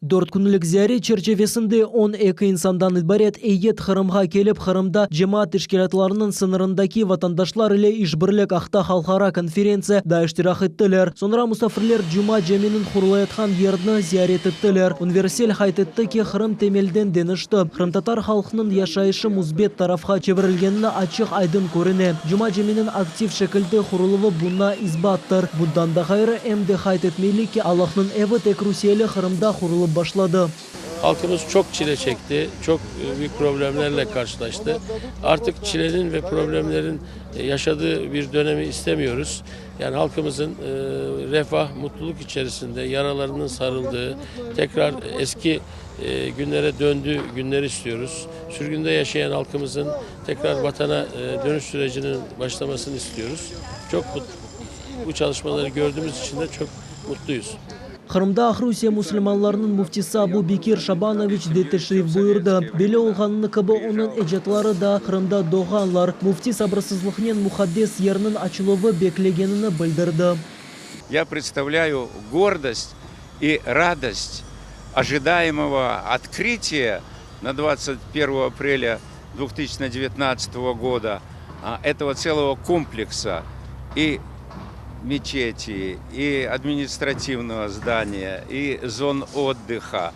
Dört künlik ziyaret çerçivesinde 12 insandan ibaret eyyet Qırımğa kelip, Qırımda cemaat teşkilâtlarınıñ sıñırındaki vatandaşlar ile işbirlik aqta halqara konferentsiyada iştirak ettiler. Soñra musafirler Cuma caminiñ qurulayatqan yerini ziyaret ettiler. Ünver Sel qayd etti ki, Qırım temelden deñişti, qırımtatar halqınıñ yaşayışı müsbet tarafqa çevirilgenini açıq-aydın körüne. Cuma caminiñ aktiv şekilde quruluvı buña isbattır. Bundan da ğayrı, em de qayd etmeli ki, Allahnıñ evi tek rusiyeli Qırımda qurulıp başladı. Halqımız çoq çile çekti, çoq büyük problemlerle qarşılaştı. Artıq çilenin ve problemlerin yaşadığı bir dönemi istemiyoruz. Yani halqımızın refah, mutluluk içerisinde yaralarının sarıldığı, tekrar eski günlere döndüğü günleri istiyoruz. Sürgünde yaşayan halqımızın tekrar vatana dönüş sürecinin başlamasını istiyoruz. Çoq bu çalışmaları gördüğümüz için de çoq mutluyuz. Qırımda Aqrusiye musulmanlarınıñ müftisi Abu Bekir Şabanoviç de teşrif buyurdı. Belli olğanını kibi, onıñ ecatları da Qırımda doğğanlar. Müfti sabırsızlıqnen muqaddes yerniñ açıluvı beklegenini bildirdi. Я представляю гордость и радость ожидаемого открытия на 21 апреля 2019 года этого целого комплекса и мечети, и административного здания, и зон отдыха.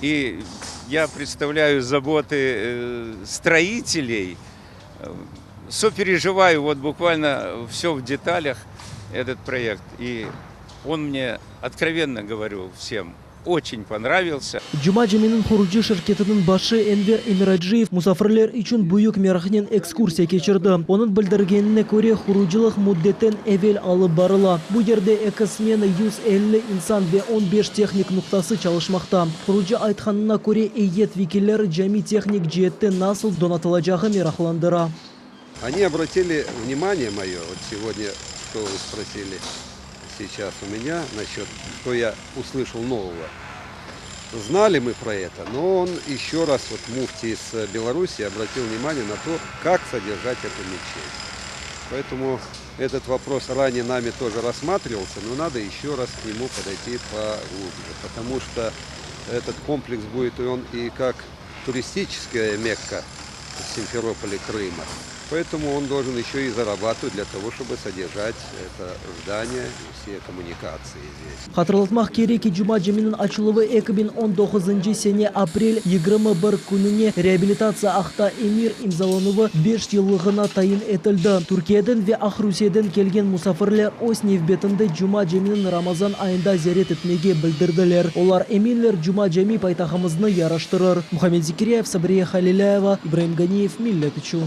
И я представляю заботы э, строителей, сопереживаю вот буквально все в деталях этот проект. И он мне, откровенно говорю всем, очень понравился. Cuma caminiñ qurucı şirketiniñ başı Enver Emiraciyev musafirler içün büyük meraqnen ekskursiya keçirdi. Onıñ bildirgenine köre, qurucılıq müddetten evel alıp barıla. Bu yerde eki smena, 150 insan ve 15 tehnik noqtası çalışmaqta. Qurucı aytqanına köre, eyyet vekilleri cami tehnik ceetten nasıl donatılacağı meraqlandıra. Они обратили внимание мое, вот сегодня, что вы спросили сейчас у меня насчет, что я услышал нового. Знали мы про это, но он еще раз, вот муфти из Беларуси, обратил внимание на то, как содержать эту мечеть. Поэтому этот вопрос ранее нами тоже рассматривался, но надо еще раз к нему подойти поглубже, потому что этот комплекс будет и он и как туристическая мекка в Симферополе Крыма. Поэтому он должен еще и зарабатывать для того, чтобы содержать это здание и все коммуникации здесь. Hatırlatmaq kerek ki, Cuma caminiñ açıluvı 2019 sene aprel 21 kününe reabilitatsiya aqta emir imzalanuvı 5 yıllığına tayin etildi. Türkiyeden ve Aqrusiyeden kelgen musafirler öz nevbetinde Cuma caminiñ Ramazan ayında ziyaret etmege bildirdiler. Olar eminler Cuma cami paytahtımıznı yaraştırır. Muhammed Zekiryayev, Sabriye Halilâyeva, İbraim Ganiyev, Millet içün.